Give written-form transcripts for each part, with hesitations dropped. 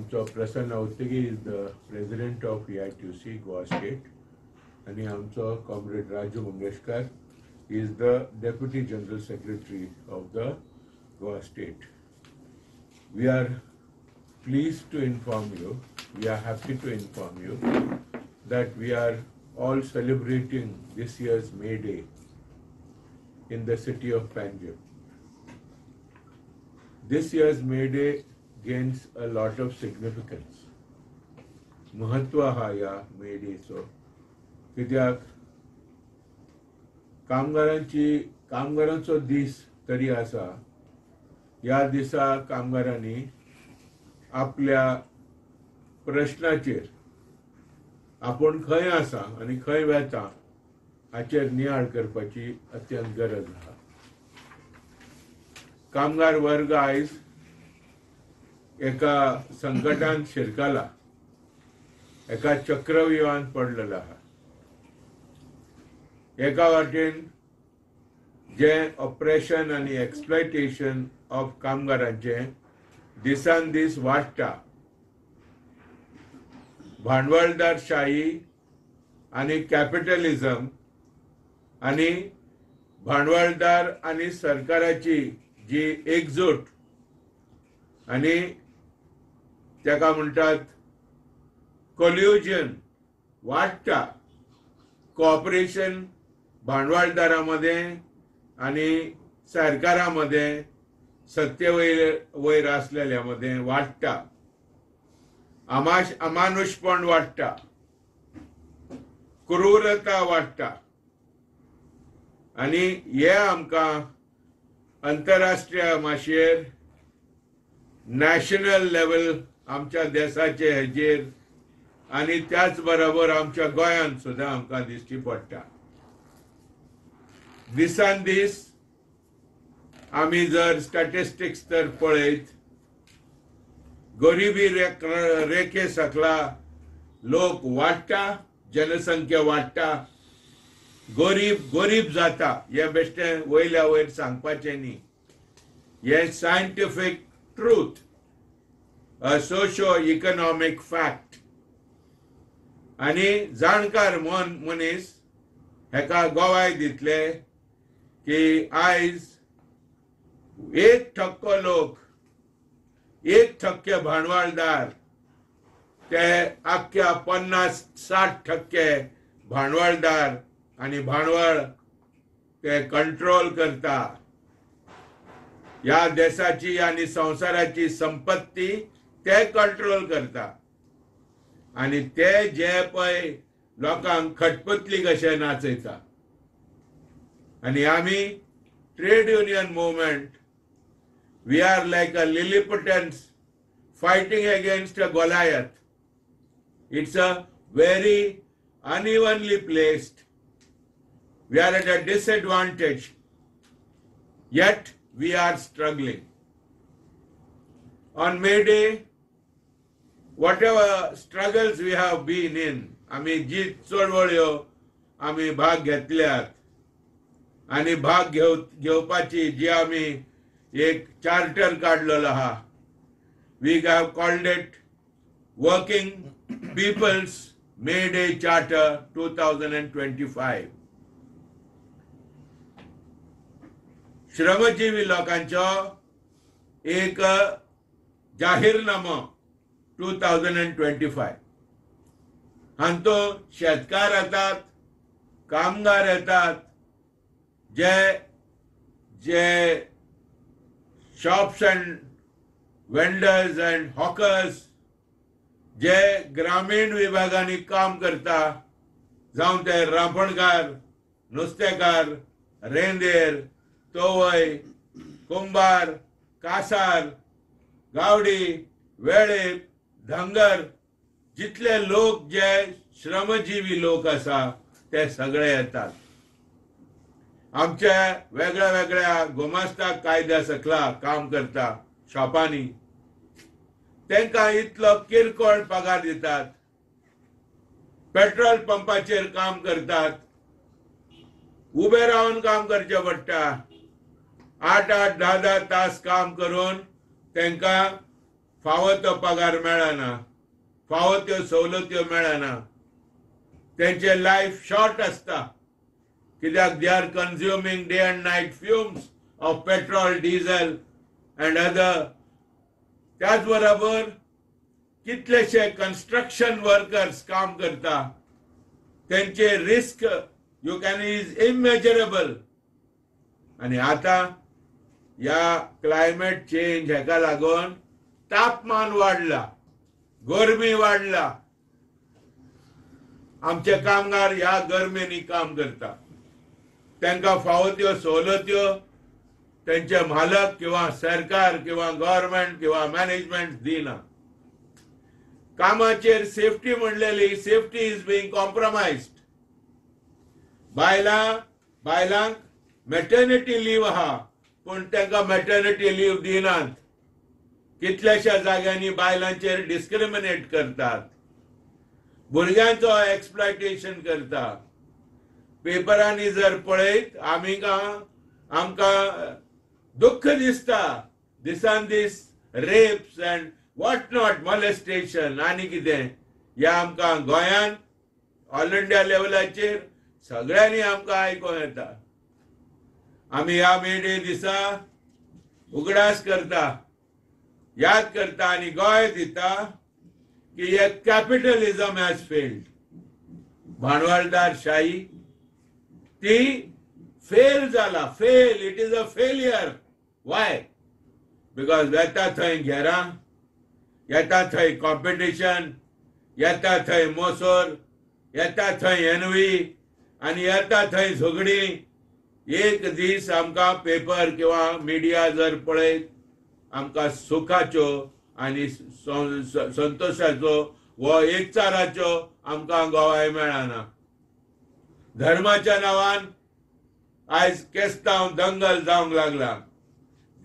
आमचो Prasanna Uttegi is the president of AITUC Goa state आनी आमचो comrade Raju Mangeshkar is the deputy general secretary of the Goa state. We are pleased to inform you, we are happy to inform you that we are all celebrating this year's May Day in the city of Panjim. This year's May Day gains a lot of significance. महत्व आहा ह्या मे डेचो, कित्याक कामगारांचो दीस तरी आसा. ह्या दिसा कामगारांनी आपल्या प्रश्नाचेर आपूण खंय आसा आनी खंय वेता हाचेर नियाळ करपाची अत्यंत गरज आसा. कामगार वर्ग आयज एका संकटान शिरकला, एका चक्रव्यूहान पडलेलो आसा. एका वाटेन जे ऑपरेशन आनी एक्सप्लॉयटेशन ऑफ कामगारांचें दिसान दीस वाडटा, भांडवलदारशाही आनी कॅपिटलिझम आनी भांडवलदार आनी सरकाराची जी एकजूट आनी ताका म्हणटात कोल्युजन वाडटा, कॉपरेशन भांडवलदारा मदें आनी सरकारा मदें सत्ते वयर आसलेल्या मदें वाडटा, अमानुशपण वाडटा, क्रूरता वाडटा. आनी हे आमकां अंतरराष्ट्रीय माचयेर नॅशनल लेवल आमच्या देशाचे हेजेर आनी त्याच बरोबर आमच्या गोंयांत सुद्दां आमकां दिश्टी पडटा. दिसान दीस आमी जर स्टॅटिस्टिक्स तर पळयत, गरिबी रेखे सकला लोक वाडटा, जनसंख्या वाडटा, गरीब गरीब जाता. हें बेश्टें वयल्या वयर सांगपाचें न्ही, हें scientific truth, a socio economic fact. आनी जाणकार मनीस हेका गवाय दितले की आयज 1% लोक, 1% भांडवलदार ते आख्या 50-60% भांडवलदार आनी भांडवल ते कंट्रोल करता. ह्या देशाची आनी संवसाराची संपत्ती ते कंट्रोल करता आनी ते जे पळय लोकांक खटपतली कशे नाचयता. आनी आमी trade union movement, we are like a Lilliputians fighting against a Goliath. It's a very unevenly placed. We are at a disadvantage, yet we are struggling. On May Day, whatever struggles we have been in, आमी जी चळवळ्यो आमी भाग घेतल्यात आनी भाग घेवपाची जी आमी एक चार्टर काडलेलो आहा, we have called it Working People's May Day Charter 2025. श्रमजीवी लोकांचो एक जाहीरनामो 2025. हांतो शेतकार येतात, कामगार येतात, जे जे shops and vendors and hawkers जे ग्रामीण विभागांनी काम करता, जावं ते रांपणकार, नुस्तेकार, रेंदेर, तोवय, कुंभार, कासार, गावडी, वेळेप, धंगर, जितले लोक जे श्रमजीवी लोक आसा ते सगळे येतात. आमच्या वेगळ्या वेगळ्या गोमास्ता कायद्या सकला काम करता शॉपांनी, तांकां इतलो किरकोळ पगार दितात. पेट्रोल पंपाचेर काम करतात, उबे रावन काम करचें पडटा, 8-8, 10-10 तास काम करून तांकां फावो तो पगार मेळना, फावो त्यो सवलत्यो मेळना, तेंचे लायफ शॉर्ट आसता, कित्याक they are consuming day and night fumes of petrol, diesel and other. त्याच बरोबर कितलेशे कन्स्ट्रक्शन वर्कर्स काम करता, तेंचे risk you can is immeasurable. आनी आतां ह्या क्लायमेट चेंज हेका लागून तापमान वाडला, गरमी वाडला, आमचे कामगार ह्या गरमेनी काम करता, तांकां फावो त्यो सवलत्यो तेंचे मालक किंवा सरकार किंवा गव्हर्मेंट किंवा मॅनेजमेंट दिना. कामाचेर सेफ्टी म्हणलेली सेफ्टी is being compromised. बायलांक मॅटर्निटी लीव आहा, पूण तांकां मॅटर्निटी लीव दिनात. कितल्याश्या जाग्यांनी बायलांचेर डिस्क्रिमिनेट करतात, भुरग्यांचो एक्सप्लॉयटेशन करता. पेपरांनी जर पळयत आमकां दुख्ख दिसता, दिसान दीस rapes and what not, molestation आनी कितें ह्या आमकां गोंयांत ऑल इंडिया लेवलाचेर सगळ्यांनी आमकां आयकोंक येता. आमी ह्या मे डे दिसा उगडास करता, याद करता आनी गोंय दिता की हे कॅपिटलिझम हॅज फेल्ड. भांडवलदारशाही ती फेल जाला, fail, it is a failure. Why? Because वेता थंय घेरां, येता थंय कॉम्पिटिशन, येता थंय मोसोर, येता थंय एनवी आनी येता थंय झगडीं. एक दीस आमकां पेपर किंवा मिडिया जर पळयत आमकां सुखाच्यो आनी संतोशाचो वो एकचाराच्यो आमकां गोवाय मेळना. धर्माच्या नांवान आयज केस्तांव दंगल जावंक लागला,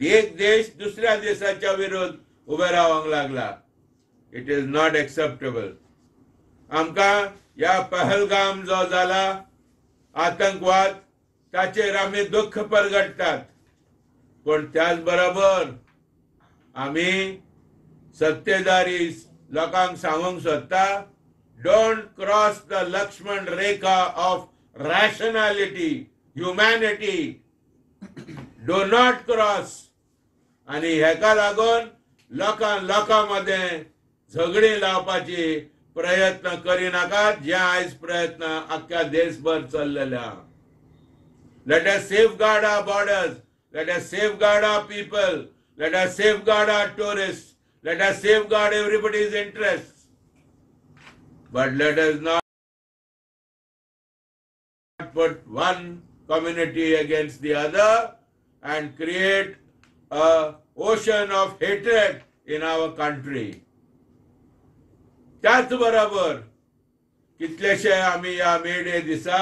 एक देश दुसऱ्या देशाच्या विरोध उबे रावंक लागला. It is not acceptable. आमकां ह्या पहलगाम जो जाला आतंकवाद ताचेर आमी दुख्ख परगटतात, पूण त्याच बरोबर आमी सत्तेदारी लोकांक सांगूंक सोदता, don't cross the Lakshman Rekha of rationality, humanity, do not cross. आनी हेका लागून लोकां लोकां मदें झगडीं लावपाची प्रयत्न करिनाकात, जे आयज प्रयत्न आख्ख्या देशभर चल्लेले आहा. Let us safeguard our borders, let us safeguard our people, let us safeguard our tourists, let us safeguard everybody's interests. But let us not put one community against the other and create an ocean of hatred in our country. त्याच बरोबर कितलेशे आमी ह्या मे day दिसा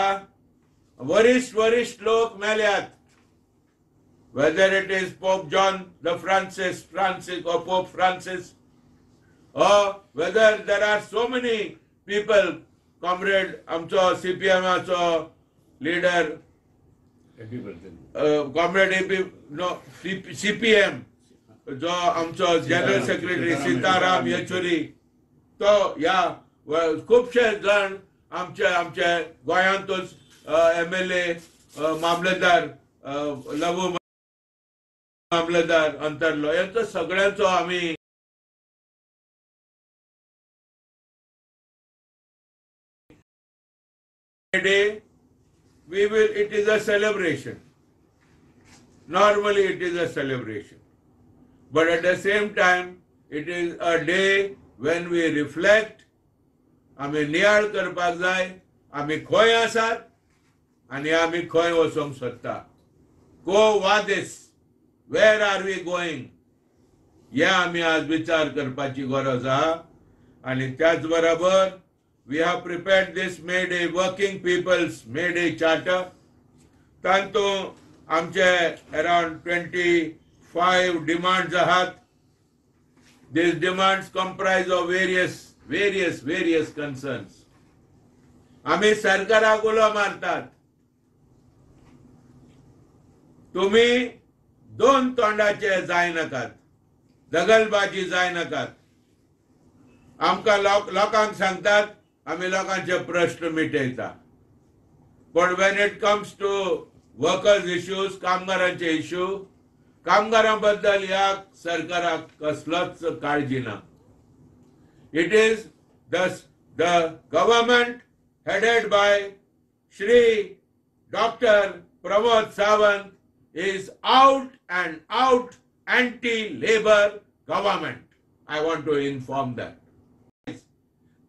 वरिष्ठ वरिष्ठ लोक मेल्यात. Whether it is Pope John the Francis or Pope Francis, or whether there are so many people, comrade आमचो CPMाचो leader, comrade AP, no, CPM, जो आमचो जनरल सेक्रेटरी सीताराम येचुरी, तो ह्या खुबशे जाण आमचे आमचे गोंयांतूच MLA, मामलेदार, लघु मामलेदार अंतरलो, यांचो सगळ्यांचो आमी day we will, it is a celebration. Normally it is a celebration, but at the same time it is a day when we reflect. आमी नियाळ करपाक जाय, आमी खंय आसात आनी आमी खंय वचोंक सोदता. Quo vadis, where are we going, हे आमी आज विचार करपाची गरज आहा. आनी त्याच बरोबर we have prepared this May Day, Working People's May Day Charter. तांतूं आमचे अराउंड 25 डिमांड्स आहात. These demands comprise of various various various concerns. आमी सरकाराक उलो मारतात, तुमी दोन तोंडाचे जायनाकात. दगलबाजी जायनाकात. आमकां लोकांक सांगतात आमी लोकांचे प्रश्न मिटयता, पण when it comes to workers issues, कामगारांचे इश्यू, कामगारां बद्दल ह्या सरकाराक कसलोच काळजी ना. It is the government headed by Shri Doctor Pramod Sawant is out and out anti-labor government. I want to inform that.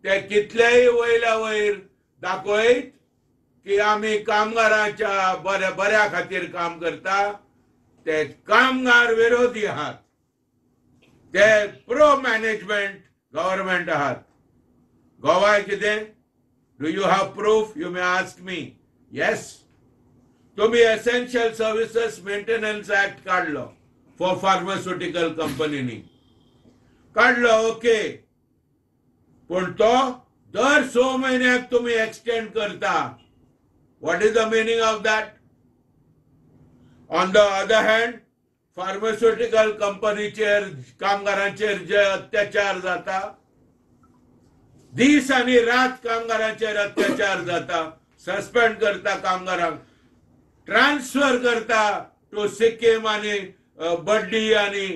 ते कितलेय वयल्या वयर दाखयत की आमी कामगारांच्या बऱ्या बऱ्या खातीर काम करता, ते कामगार विरोधी आहात, ते प्रो मॅनेजमेंट गव्हर्मेंट आहात. गोवाय कितें? Do you have proof, you may ask me. Yes, तुम्ही एसेन्शियल सर्विसेस मेंटेनन्स ऍक्ट काढलो फॉर फार्मास्युटिकल कंपनीनी काढलो, ओके, पण तो दर 6 म्हयन्याक तुम्ही एक्सटेंड करता. What is the meaning of that? On the other hand, pharmaceutical कंपनीचेर कामगारांचेर जे अत्याचार जाता, दीस आनी रात कामगारांचेर अत्याचार जाता, सस्पेंड करता कामगारांक, ट्रान्सफर करता टू सिक्कीम आनी बड्डी आनी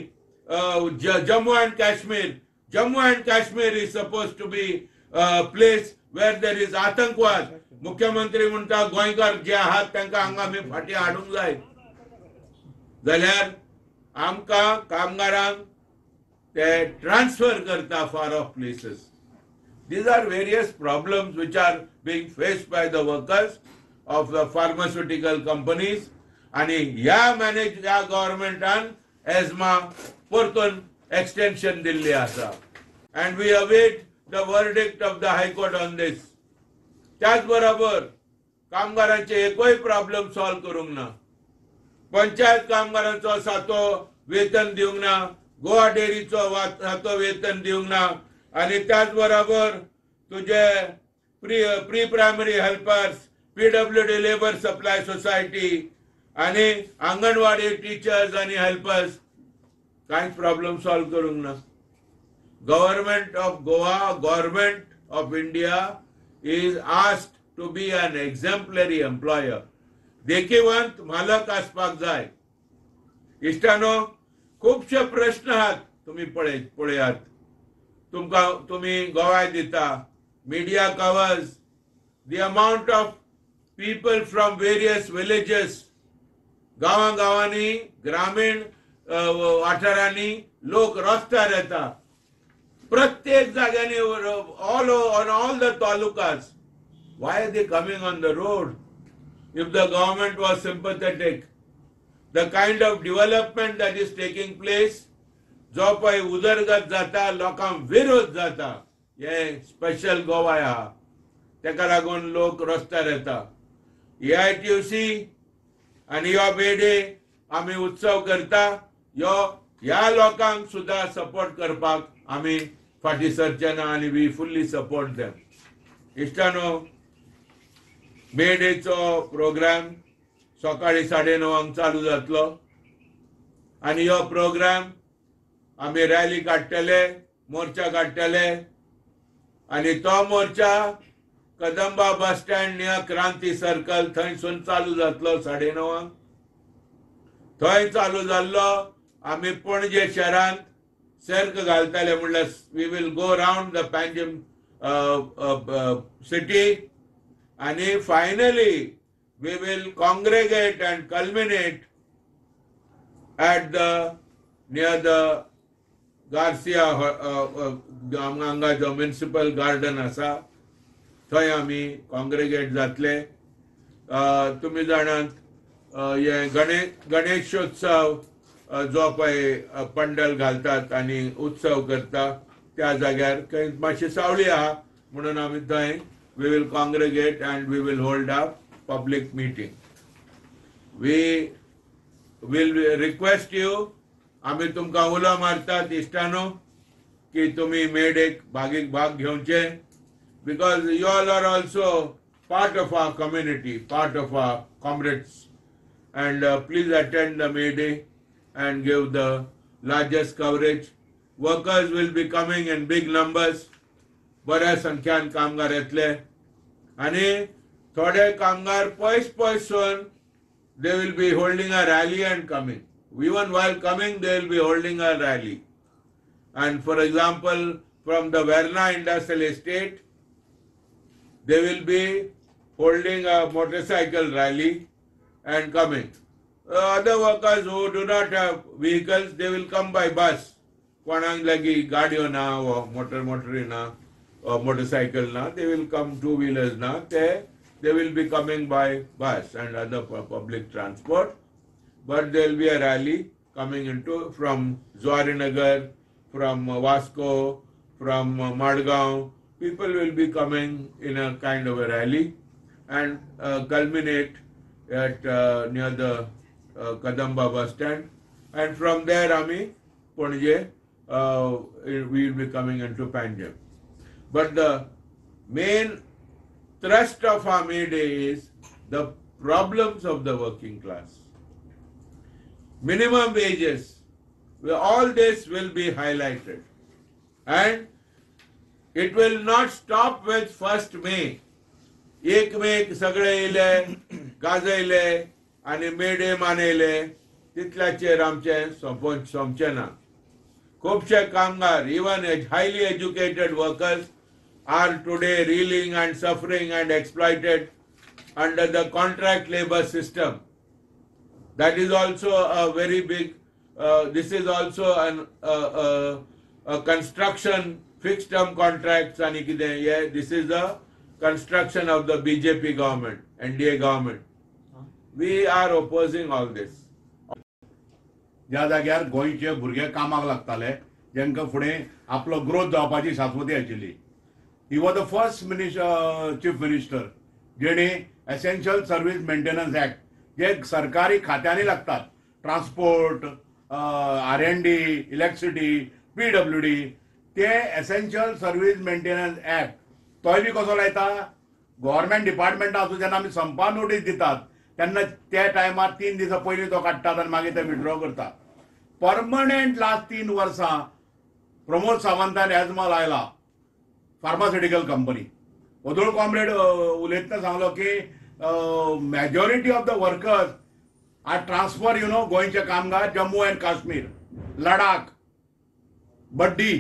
Jammu and Kashmir. Jammu and Kashmir is suppose to be place where there is आतंकवाद. मुख्यमंत्री म्हणटा गोंयकार जे आहात तांकां हांगा आमी फाटीं हाडूंक जाय, जाल्यार आमकां कामगारांक ते ट्रान्सफर करता far off places. These are various problems which are being faced by the workers of the pharmaceutical companies. आणि ह्या मॅनेज ह्या गव्हर्मेंटान एजमा परतून एक्सटेन्शन दिल्ली आसा, and we await the verdict of the High Court on this. त्याच बरोबर कामगारांचे एकूय problem solve करूंक ना. पंचायत कामगारांचो आसा तो वेतन दिवंक ना, गोवा डेअरीचो आसा तो वेतन दिवंक ना, आनी त्याच बरोबर तुजे pre primary helpers, PWD labour supply society आनी आंगणवाडी टिचर्स आनी हेल्पर्स कांयच प्रॉब्लेम सॉल्व करूंक ना. Government of Goa, government of India is asked to be an exemplary employer. देखीवंत मालक आसपाक जाय. इश्टानो, खुबशे प्रश्न आहात, तुमी पळयात, तुमकां तुमी गोवाय दिता. Media covers the amount of people from various villages, गांवां गांवांनी ग्रामीण वाठारांनी लोक रस्त्यार येता, प्रत्येक जाग्यांनी, all on all the talukas. Why are they coming on the road? If the government was sympathetic, the kind of development that is taking place, जो पळय उदरगत जाता, लोकांक विरोध जाता, हे स्पेशल गोवा आहा, तेका लागून लोक रस्त्यार येता. AITUC आनी ह्यो मे डे आमी उत्सव करता, ह्यो ह्या लोकांक सुद्दां सपोर्ट करपाक आमी फाटीं सरचे ना आनी we fully support them. इश्टानो, मे डेचो प्रोग्राम सकाळी 9:30 चालू जातलो आनी ह्यो प्रोग्राम आमी रॅली काडटले, मोर्चा काडटले आनी तो मोर्चा Kadamba bus stand near Kranti circle थंयसून चालू जातलो 9:30. थंय चालू जाल्लो आमी पणजे शहरांत सर्क घालतले, म्हणल्यार we will go round the Panjim city आनी finally we will congregate and culminate at the near the Garcia हांगा जो म्युनिसिपल गार्डन आसा थंय आमी कॉंग्रेगेट जातले. तुमी जाणात हे गणेशोत्सव जो पळय पंडल घालतात आनी उत्सव करता त्या जाग्यार खंय मातशी सावळी आहा म्हणून आमी थंय we will congregate and we will hold a public meeting. We will request you, आमी तुमकां उलो मारतात इश्टानो की तुमी मे डेक भाग घेवचे, because you all are also part of our community, part of our comrades, and please attend the May Day and give the largest coverage. Workers will be coming in big numbers. बऱ्या संख्यान कामगार येतले आनी थोडे कामगार पयस पयसून they will be holding a rally and coming. Even while coming, they will be holding a rally. And for example, from the Verna Industrial Estate, they will be holding a motorcycle rally and coming. Other workers who do not have vehicles, they will come by bus. कोणाक लागी गाडयो ना वा मोटरी ना or motorcycle na, they will come two wheelers na, they will be coming by bus and other public transport. But there will be a rally coming into from Zuarinagar, from Vasco, from Madgaon. People will be coming in a kind of a rally and culminate at near the Kadamba bus stand. And from there, Ami, Panaji, we will be coming into Panjim. But the main thrust of our May Day is the problems of the working class. Minimum wages, all this will be highlighted. And it will not stop with 1st May. 1 May सगळे येयले, गाजयले आनी मे day मनयले, तितल्याचेर आमचें सोंपचें ना. खुबशे कामगार, even highly educated workers are today reeling and suffering and exploited under the contract labor system. That is also a very big, this is also a construction, fixed term contracts ani kide, yeah, this is the construction of the BJP government, NDA government. We are opposing all this. ज्या जाग्यार गोंयचे भुरगे कामाक लागताले, जेंका फुडें आपलो growth जावपाची शाश्वती आशिल्ली. He was the first chief minister जेणे एसेन्शियल सर्वीस मेंटेनन्स एक्ट जे सरकारी खात्यांनी लागतात, transport, R&D, electricity, PWD, ते एसेन्शियल सर्वीस मेंटेनन्स एक्ट तोय बी कसो लायता, गव्हर्मेंट डिपार्टमेंटां आसूं, जेन्ना आमी संपा नोटीस दितात तेन्ना त्या टायमार 3 दिसां पयलीं तो काडटात आनी मागीर ते विड्रॉ करतात. परमनंट लास्ट 3 वर्सां प्रमोद सावंतान एजमा लायला फार्मास्युटिकल कंपनी. ओदोळ कॉम्रेड उलयतना सांगलो की majority of the workers are transfer, you know, गोंयचे कामगार जम्मू अँड काश्मीर, लडाख, बड्डी,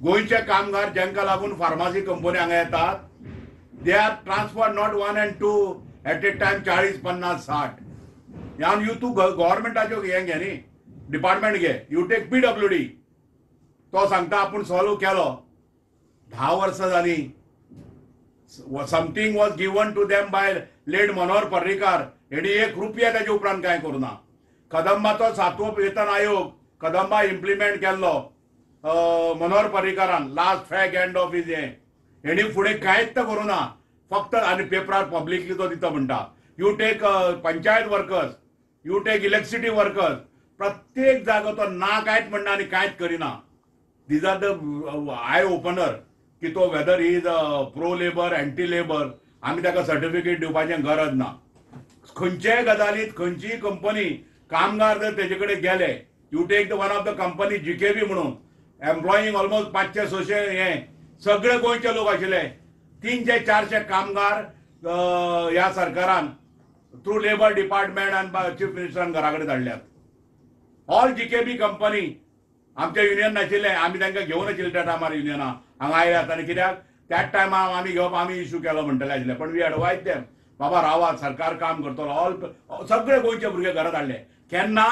गोंयचे कामगार जांकां लागून फार्मासी कंपनी हांगा येतात, they are transfer not 1 and 2 at a time, 40, 50, 60. ह्यान you तूं गव्हर्मेंटाच्यो हें घे न्ही, डिपार्टमेंट घे, you take PWD. तो सांगता आपूण सॉल्व केलो, 10 वर्सां जालीं. Something was given to them by late Manohar Parrikar, हेणी 1 रुपया ताजे उपरांत कांय करूं ना. कदंबाचो 7वो वेतन आयोग कदंबा इम्प्लिमेंट केल्लो Manohar पर्रीकारान, last fag end of his हें, हेणी फुडें कांयच करूं ना, फक्त आनी पेपरार पब्लिकली तो दिता म्हणटा. You take panchayat workers, you take electricity workers, प्रत्येक जागो तो ना कांयच म्हणना आनी कांयच करिना. These are the eye opener की तो whether is pro labour, anti labour, आमी ताका सर्टिफिकेट दिवपाचें गरज ना. खंयचेय गजालीत खंयचीय कंपनी कामगार जर तेजे कडेन गेले, you take the one of the company GKB म्हणून एम्प्लॉईंग ऑलमोस्ट 500-600 हे सगळे गोंयचे लोक आशिल्ले, 300-400 कामगार ह्या सरकारान थ्रू लेबर डिपार्टमेंट आनी चीफ मिनिस्टरान घरा कडेन धाडल्यात. ऑल GKB company आमचे युनियन नाशिल्लें, आमी तांकां घेवन आशिल्ले त्या टायमार युनियनां हांगा आयल्यात. आनी कित्याक त्याच टायमार आमी घेवप, आमी इशू केलो म्हणटले आशिल्ले, पण वी एडवायज देम, बाबा रावात, सरकार काम करतलो. ऑल सगळे गोंयचे भुरगे घरात हाडले. केन्ना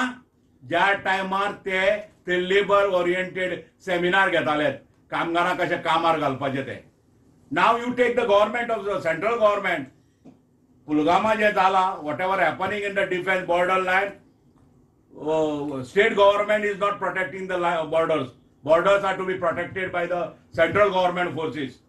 ज्या टायमार ते लेबर ओरिएंटेड सेमिनार घेताले, कामगारांक कशें कामार घालपाचें ते. Now you take the government of the central government, Pulwama जें जालां, whatever happening in the defence border line, state government is not protecting the borders. Borders are to be protected by the central government forces.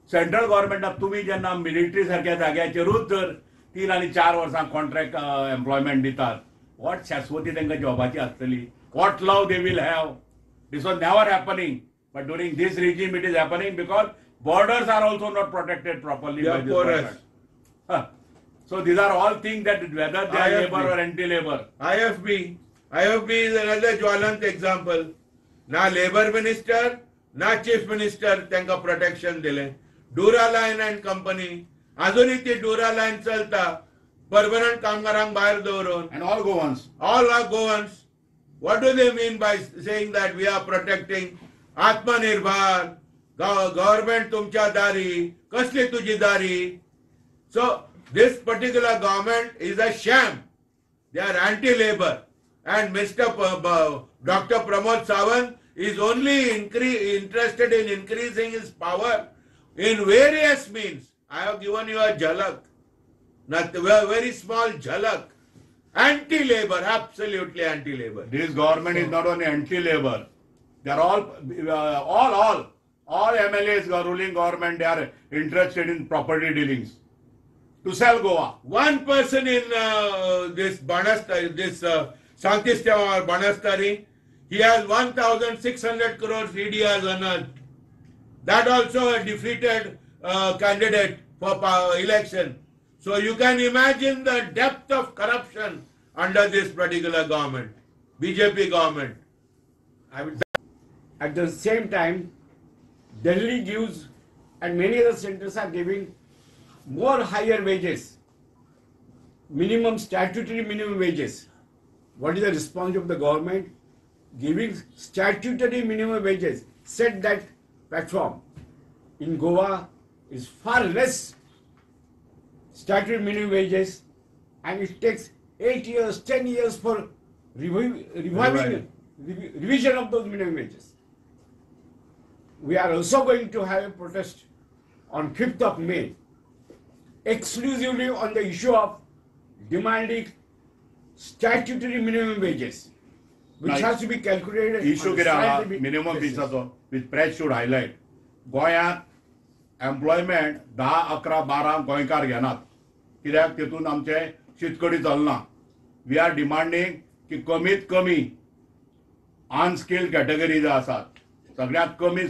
Central गव्हर्मेंटाक तुमी जेन्ना military सारक्या जाग्याचेरूच जर 3 आनी 4 वर्सां contract employment दितात, what शाश्वती तांकां जॉबाची आसतली, what love they will have. This was never happening, but during this regime it is happening because borders are also not protected properly by this government. So these are all things that whether they are labour or anti labour. IFB IFB is another ज्वलंत example. ना labour minister ना chief minister तांकां protection दिलें. डुरा line and company अजूनय ती डुरा line चलता permanent कामगारांक भायर दवरून. And all Goans. All are Goans. What do they mean by saying that we are protecting Atmanirbhar, government तुमच्या दारी, कसली तुझी दारी? So this particular government is a sham. They are anti-labor. And Mr. Dr. Pramod Sawant is only interested in increasing his power in various means. I have given you a jhalak, not a very small jhalak. Anti-labor, absolutely anti-labor. This government is not only anti-labor. They are all MLAs ruling government, they are interested in property dealings to sell Goa. One person in this Banastari, this Santistem or Banastari, he has 1,600 crores ED has unearthed. That also a defeated candidate for election. So you can imagine the depth of corruption under this particular government, BJP government. At the same time, Delhi gives and many other centers are giving more higher wages, minimum statutory minimum wages. What is the response of the government? Giving statutory minimum wages, set that platform. In Goa is far less statutory minimum wages, and it takes 8 years, 10 years for revision of those minimum wages. We are also going to have a protest on 5th of May, exclusively on the issue of demanding statutory minimum wages, which has to be calculated. Issue कितें minimum वेजाचो which press should highlight. गोंयांत employment 10, 11, 12 गोंयकार घेनात, कित्याक तितून आमचे शीतकडी चलना. We are demanding की कमीत कमी अनस्किल्ड कॅटेगरी जे आसात सगळ्यात कमी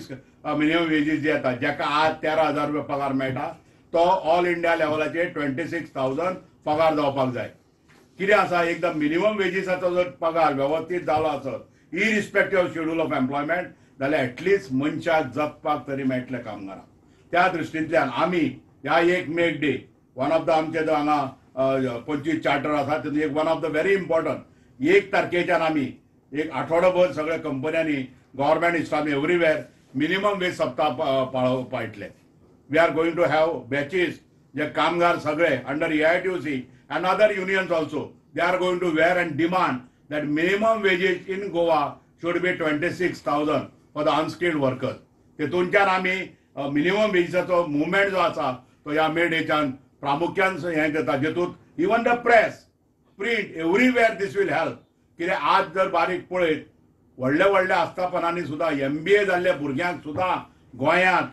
मिनिमम वेजीस जे येतात, जाका आज 13,000 रुपया पगार मेळटा तो ऑल इंडिया लेवलाचेर 26,000 पगार जावपाक जाय. कितें आसा, एकदम मिनिमम वेजीसाचो जर पगार वेवस्थीत जालो आसत irrespective of schedule of employment जाल्यार एटलिस्ट मनशाक जगपाक तरी मेळटलें कामगारांक. त्या दृश्टींतल्यान आमी ह्या एक May Day one of the आमचे जो हांगा 25 चार्टर आसा तितून एक one of the very important 1 तारखेच्यान आमी एक आठवडोभर सगळ्या कंपन्यांनी गव्हर्मेंट इस्टाम एवरीवेर मिनिमम वेज सप्ताह पाळटले. We are going to have batches जे कामगार सगळे under AITUC and other unions also, they are going to wear and demand that minimum wages in Goa should be 26,000 for the unskilled workers. तेतूनच्यान आमी minimum वेजीसाचो movement जो आसा तो ह्या मे डेच्यान प्रामुख्यान हें करता, जेतूंत even the press, print, everywhere this will help. कित्याक आज जर बारीक पळयत व्हडल्या व्हडल्या आस्थापनांनी सुद्दां MBA जाल्ल्या भुरग्यांक सुद्दां गोंयांत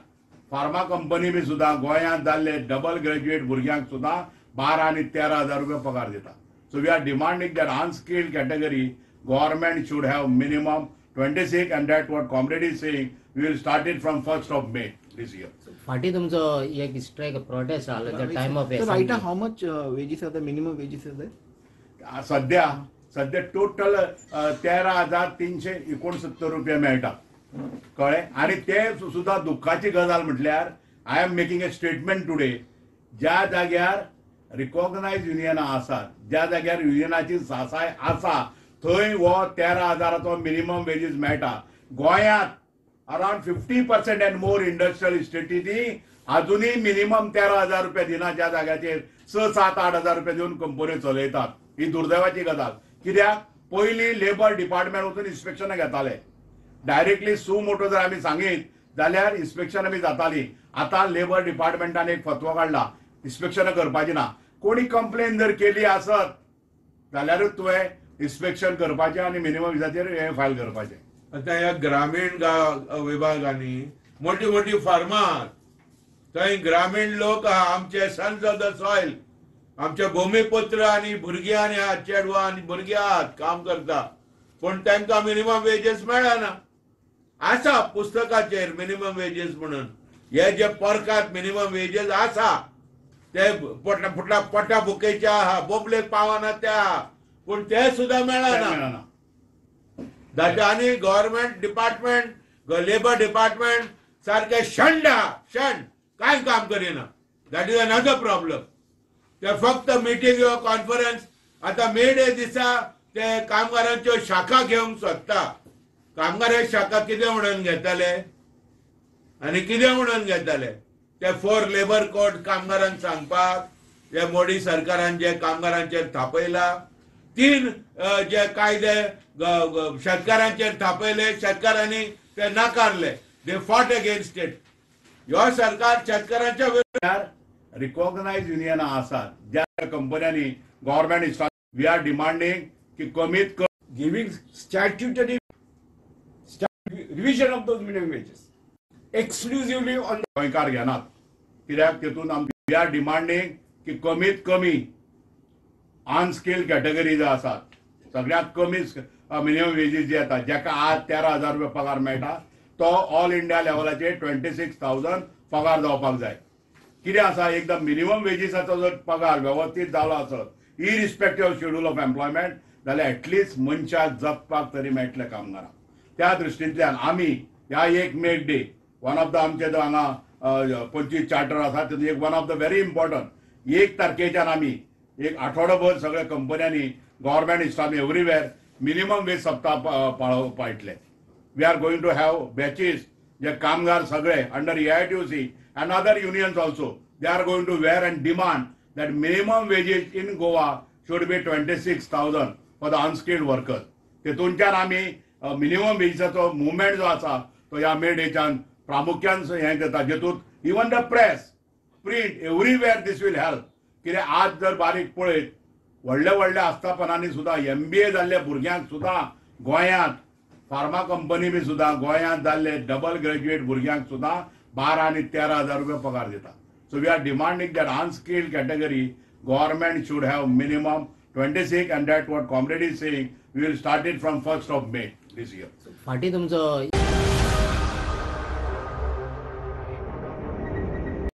फार्मा कंपनी बी सुद्दां गोंयांत जाल्ले डबल ग्रॅज्युएट भुरग्यांक सुद्दां 12 आनी 13,000 रुपया पगार दिता. So we are demanding that unskilled category government should have minimum 26, and that what comrade is saying, we will start it from 1st of May this year. फाटी तुमचो एक स्ट्रायक प्रोटेस्ट आलो the time of So right now how much wages are the minimum wages are there? सध्या सध्या total 13,369 रुपया मेळटा, कळ्ळें. आनी ते सुद्दां दुख्खाची गजाल म्हटल्यार I am making a statement today, ज्या जाग्यार रिकॉग्नायज युनियनां आसात, ज्या जाग्यार युनियनाची सासाय आसा थंय हो 13,000चो मिनिमम वेजीस मेळटा. गोंयांत around 50% and more industrial इस्टेटींनी अजुनूय मिनिमम 13,000 रुपया दिना, ज्या जाग्याचेर 6, 7, 8 हजार रुपया दिवन कंपन्यो चलयतात. ही दुर्दैवाची गजाल. कित्याक पयलीं लेबर डिपार्टमेंट वचून इन्स्पेक्शनां घेताले, डायरेक्टली सु मोटो जर आमी सांगीत जाल्यार इन्स्पेक्शनां बी जातालीं. आतां लेबर डिपार्टमेंटान एक फतवो काडला, इन्स्पेक्शनां करपाची ना. कोणी कंप्लेन जर केली आसत जाल्यारूच तुवें इन्स्पेक्शन करपाचें आनी मिनिमम विजाचेर हें फायल करपाचें. आतां ह्या ग्रामीण गांव विभागांनी मोटी मोटी फार्मां आहात, थंय ग्रामीण लोक आहा, आमचे सन्स ऑफ the soil, आमचे भूमिपुत्र आनी भुरगीं आनी आहात, चेडवां आनी भुरगीं आहात, काम करता, पूण तांकां मिनिमम वेजीस मेळना. आसा पुस्तकाचेर मिनिमम वेजीस म्हणून, हे जे परकात मिनिमम वेजीस आसा ते पोटा पोटा भुकेचे आहा, बोबलेक पावना ते आहा, पूण ते सुद्दां मेळना. That आनी गव्हर्मेंट डिपार्टमेंट, लेबर डिपार्टमेंट सारकें शंड आहा, शंड, कांय काम करिना. That is another problem. ते फक्त मिटींग कॉन्फरन्स. आतां मे डे दिसा ते कामगारांच्यो शाखा घेवंक सोदता. कामगार शाखा कितें म्हणून घेतले आनी कितें म्हणून घेतले ते फोर लेबर कोड कामगारांक सांगपाक. हे मोदी सरकारान जे कामगारांचेर थापयला, 3 जे कायदे शेतकारांचेर थापयले, शेतकारांनी ते नाकारले. They fought against it. ह्यो सरकार शेतकारांच्या विरोधात. रिकॉग्नायज युनियनां आसात ज्या कंपन्यांनी गव्हर्मेंट, we are demanding की कमीत कमी giving statutory revision of those minimum wages exclusively on गोंयकार घेनात कित्याक तितून we are demanding की कमीत कमी अनस्किल्ड कॅटेगरी जे आसात सगळ्यात कमी मिनिमम वेजीस जे येतात, जाका आज 13,000 रुपया पगार मेळटा तो ऑल इंडिया लेवलाचेर 26,000 पगार जावपाक जाय. कितें आसा, एकदम मिनिमम वेजीसाचो जर पगार वेवस्थीत जालो आसत irrespective of schedule of employment जाल्यार एटलिस्ट मनशाक जगपाक तरी मेळटलें कामगारांक. त्या दृश्टींतल्यान आमी ह्या एक May Day one of the आमचे जो हांगा 25 चार्टर आसा तितून एक one of the very important 1 तारखेच्यान आमी एक आठवडोभर सगळ्या कंपन्यांनी government staff everywhere minimum wage सप्ताह पाळटले. We are going to have batches जे कामगार सगळे under AITUC and other unions also they are going to wear and demand that minimum wages in Goa should be 26,000 for the unskilled workers. तेतूनच्यान आमी minimum वेजीसाचो movement जो आसा तो ह्या मे डेच्यान प्रामुख्यान हें जाता, जेतूंत even the press, print, everywhere this will help. कित्याक आज जर बारीक पळयत व्हडल्या व्हडल्या आस्थापनांनी सुद्दां MBA जाल्ल्या भुरग्यांक सुद्दां गोंयांत फार्मा कंपनी बी सुद्दां गोंयांत जाल्ले डबल ग्रॅज्युएट भुरग्यांक सुद्दां 12 आनी 13,000 रुपया पगार दिता. So we are demanding that unskilled category government should have minimum 26, and that what comrade is saying, we will start it from 1st of May this year. फाटीं तुमचो